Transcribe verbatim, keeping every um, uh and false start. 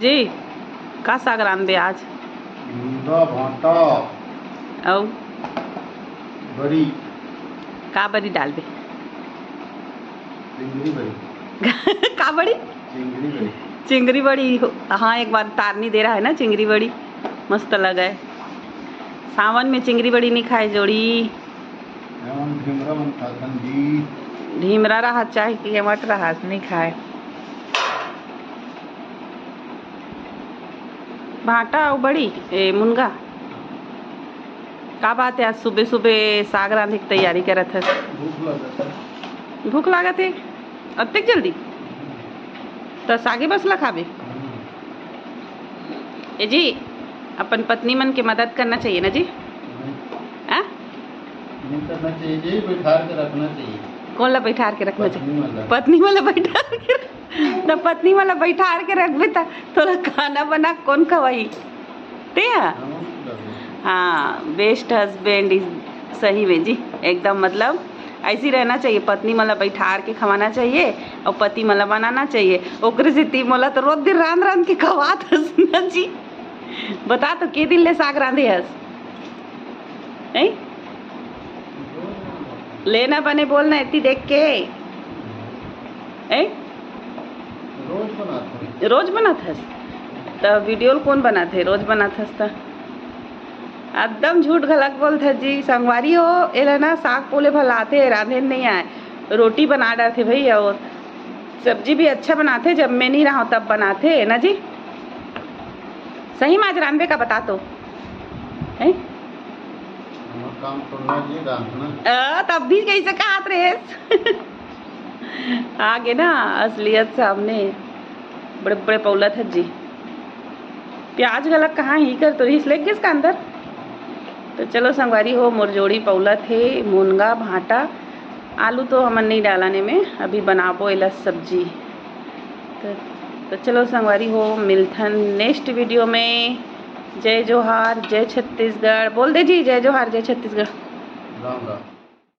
जी, का साग रांधबे आज? मुनगा, भांटा, अउ बरी। का बरी डालबे? चिंगरी बरी। का बरी? चिंगरी बरी। चिंगरी बरी हो-, हाँ, एक बार तारनी दे रहा है ना, चिंगरी बरी मस्त लगे। सावन में चिंगरी बरी नहीं खाए जोड़ी। एमन ढीमरा मन खाथन जी। ढीमरा रहत चाहे कि एमट रहत, नहीं खाए। भांटा अउ बड़ी, ए, मुनगा। का बात है, आज सुबह सुबह साग रांधे के तैयारी करत हस? भूख लगत है। भूख लागत है? अतेक जल्दी? त सागे बस ला खाबे? हम्म। ए जी, अपन पत्नी मन के मदद करना चाहिए ना जी? हम्म। हाँ? नहीं करना चाहिए जी, बैठार के रखना चाहिए। कौन ला बैठार के रखना चाहिए? पत्नी वाला। पत्नी वाला बैठार के रख-, त पत्नी वाला बैठार के रखबे त तोला खाना बना कौन खवाई? ते ह? हाँ, वो तो करना। हाँ, best husband is, सही में जी, एकदम मतलब ऐसी रहना चाहिए। पत्नी मन ला बैठार के खवाना चाहिए और पति मन ला बनाना चाहिए। ओकरे सेती मोला तो रोज दिन रांध रांध के खवात हस ना जी। बता तो, के दिन ले साग रांधे हस? हैं? लेना बने बोलना इतनी देख के। हैं? रोज बनात हस। रोज बनात हस? त video ल कौन बनात हे? रोज बनात हस त एकदम झूठ घलक बोलत हस जी। संगवारी हो, एला ना साग पोले भला आथे, रांधे नहीं आए, रोटी बना डारथे भई, और सब्जी भी अच्छा बनाथे, जब मैं नहीं रहा तब बनाथे ना जी। सही में आज रांधबे का बता तो, हैं? हमर काम तो ना जी रांधना। अ, तब भी कैसे कहत रहे? आगे ना असलियत सामने, बड़े बड़े पौलत हस जी। प्याज घलक कहाँ ही कर तो रिहिस, लेग गेस का अंदर। तो चलो संगवारी हो, मोर जोड़ी पौलत हे, मुनगा, भांटा, आलू तो हमन नहीं डालन एमे, अभी बनाबो एला सब्जी। तो, तो चलो संगवारी हो, मिलथन next video में। जय जोहार, जय छत्तीसगढ़। बोल दे जी, जय जोहार, जय छत्तीसगढ़। राम राम।